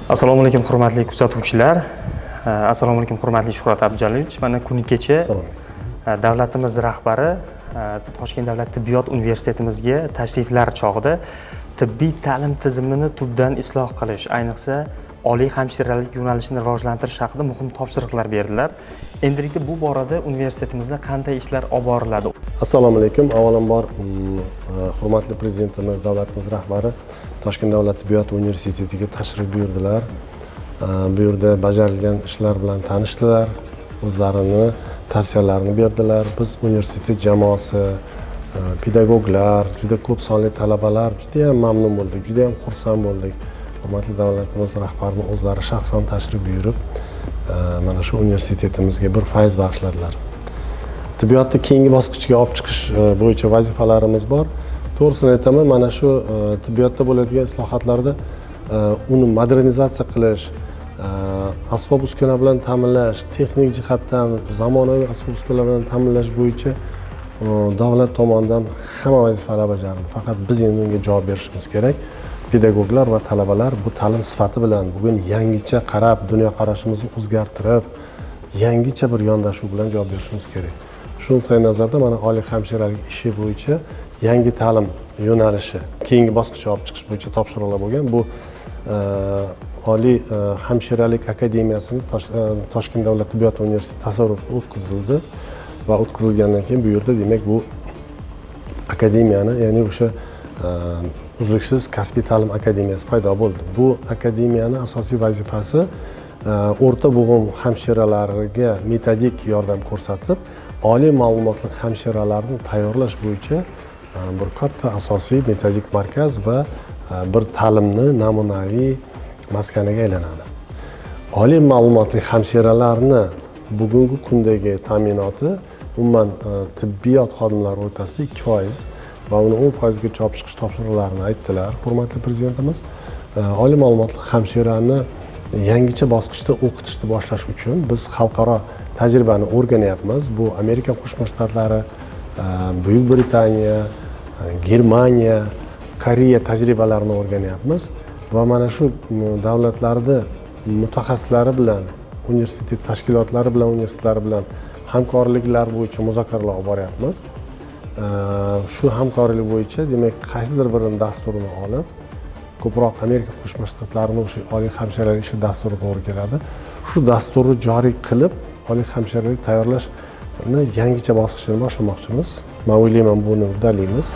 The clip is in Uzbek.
Assalomu alaykum, hurmatli kuzatuvchilar. Assalomu alaykum, hurmatli Shuhrat Abjalilovich. Mana kuni kecha Assalomu davlatimiz rahbari Toshkent davlat tibbiyot universitetimizga tashriflar chog'ida tibbiy ta'lim tizimini tubdan isloh qilish, ayniqsa oliy hamshiralik yo'nalishini rivojlantirish haqida muhim topshiriqlar berdilar. Endilikda bu borada universitetimizda qanday ishlar olib boriladi? Assalomu alaykum. Avvalambor, hurmatli prezidentimiz, davlatimiz rahbari Toshkent davlat tibbiyot universitetiga tashrif buyurdilar. Bu yerda bajarilgan ishlar bilan tanishdilar, o'zlarini tavsiyalarini berdilar. Biz, universitet jamoasi, pedagoglar, juda ko'p sonli talabalar judayam mamnun bo'ldik, judayam xursand bo'ldik. Hurmatli davlatimiz rahbarini o'zlari shaxsan tashrif buyurib, mana shu universitetimizga bir fayz bag'ishladilar. Tibbiyotni keyingi bosqichga olib chiqish bo'yicha vazifalarimiz bor. To'g'risini aytaman, mana shu tibbiyotda bo'ladigan islohotlarda uni modernizatsiya qilish, asbob uskuna bilan ta'minlash, texnik jihatdan zamonaviy asbob uskunalar bilan ta'minlash bo'yicha davlat tomonidan hamma vazifalar bajarildi. Faqat biz endi unga javob berishimiz kerak. Pedagoglar va talabalar bu ta'lim sifati bilan bugun yangicha qarab, dunyoqarashimizni o'zgartirib, yangicha bir yondashuv bilan javob berishimiz kerak. Shu nuqtai nazardan mana oliy hamshiralik ishi bo'yicha yangi ta'lim yo'nalishi keyingi bosqichga olib chiqish bo'yicha topshiriqlar bo'lgan. Bu oliy hamshiralik akademiyasini Toshkent davlat tibbiyot universiteti tasarrufida o'tkazildi va o'tkazilgandan keyin bu yerda, demak, bu akademiyani, ya'ni o'sha uzluksiz kasbiy ta'lim akademiyasi paydo bo'ldi. Bu akademiyani asosiy vazifasi o'rta bo'g'in hamshiralariga metodik yordam ko'rsatib, oliy ma'lumotli hamshiralarni tayyorlash bo'yicha bir katta asosiy metodik markaz va bir ta'limni namunaviy maskaniga aylanadi. Oliy ma'lumotli hamshiralarni bugungi kundagi ta'minoti umuman tibbiyot xodimlari o'rtasida 2% va uni 10%gacha olib chiqish topshiriqlarini aytdilar hurmatli prezidentimiz. Oliy ma'lumotli hamshirani yangicha bosqichda o'qitishni boshlash uchun biz xalqaro tajribani o'rganyapmiz. Bu Amerika Qo'shma Shtatlari, Buyuk Britaniya, Germaniya, Koreya tajribalarini o'rganyapmiz va mana shu davlatlarni mutaxassislari bilan, universitet tashkilotlari bilan, universitetlari bilan hamkorliklar bo'yicha muzokaralar olib boryapmiz. Shu hamkorlik bo'yicha, demak, qaysidir birini dasturini olib, ko'proq Amerika Qo'shma Shtatlarini o'sha oliy hamshiralik ishi dasturi to'g'ri keladi, shu dasturni joriy qilib, oliy hamshiralik tayyorlashni yangicha bosqichini boshlamoqchimiz. Man o'ylayman, buni uddalaymiz.